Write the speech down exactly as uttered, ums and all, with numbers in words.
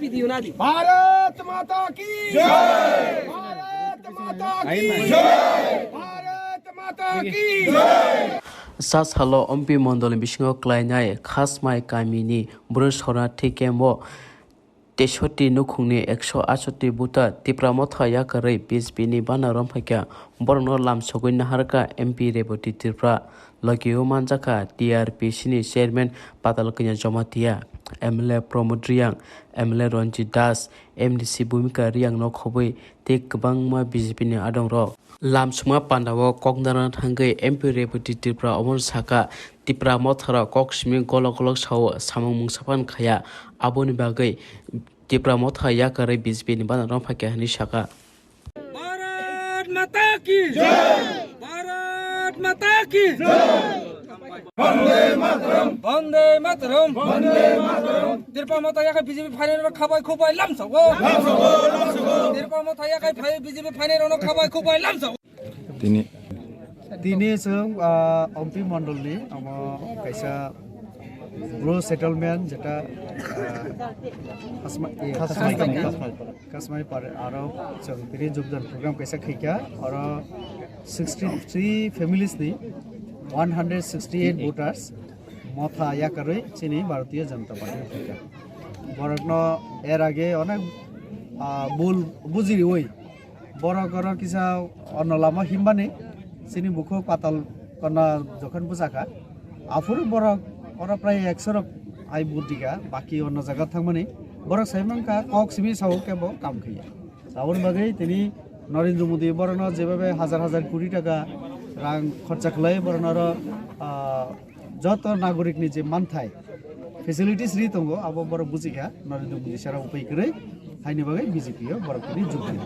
भारत माता की जय। भारत माता की जय। भारत माता की जय। Sa salo Ompi mondolni bisingo klainai Khasmai kamini Bru Sorna thikemo teisoti nukhungni ekso atsoti buta Tipra Motha yakarwi B J P ni bana romphakya, borokno lamsogwi naharkha M P Rebati Tripura. Logio manjakha T R P C ni chairman Patal Kanya Jamatia, M L A Pramod Reang, M L A Ranjit Das, M D C Bhumika Reang no khobwi tei kwbangma B J P ni adongrok. Lamsongma pandao kok narwkna thangwi M P Rebati Tripura omono sakha, Tipra Motharok kok simi golok golok sao, samung mungsa phan khaya, aboni bagwi Tipra Motha yakarwi B J P ni bana romphakya hwnwi sakha. Bharat माता की जय। भारत माता की जय। वंदे मातरम। वंदे मातरम। वंदे Mataram. Tipra Motha yakarwi B J P phainairok khabai khubai lamsogo. Lamsogo, lamsogo. Tipra Motha yakarwi phai-, B J P phainairokno khabai khubai lamsogo. Tini. Tini chwng, ah, Ompi Mondolni omo kaisa Bru settlement jeta, ah, Khasma-, eh, Khasmai Khasmai kami. Khasmai. Kasmai par aro chwng tini jogdan program kaisa khaikha, oro sixty three families ni one hundred sixty eight voters Motha yakarwi chini Bharatiya Janata Party khaikha. Borokno er age onek, ah, bul bujiriwi borok oro kisa onno lama himbani chini bukhuk Patal Kanya jokhon bwsakha. Aphuru borok oro prai ekso rok ai budika, baki onno jaga thangmani. Borok sai mankha kok simi sao kebo kam khaiya. Aboni bagwi tini Narendra Modi borokno jebabe hajar hajar koti taka rang khorcha khlai borokno oro, ah, joto nagorikni je manthai facilities ri tongo, abo borok bujikha Narendra Modi sara upai kwrwi, haini bagwi B J P o borok tini jukdi.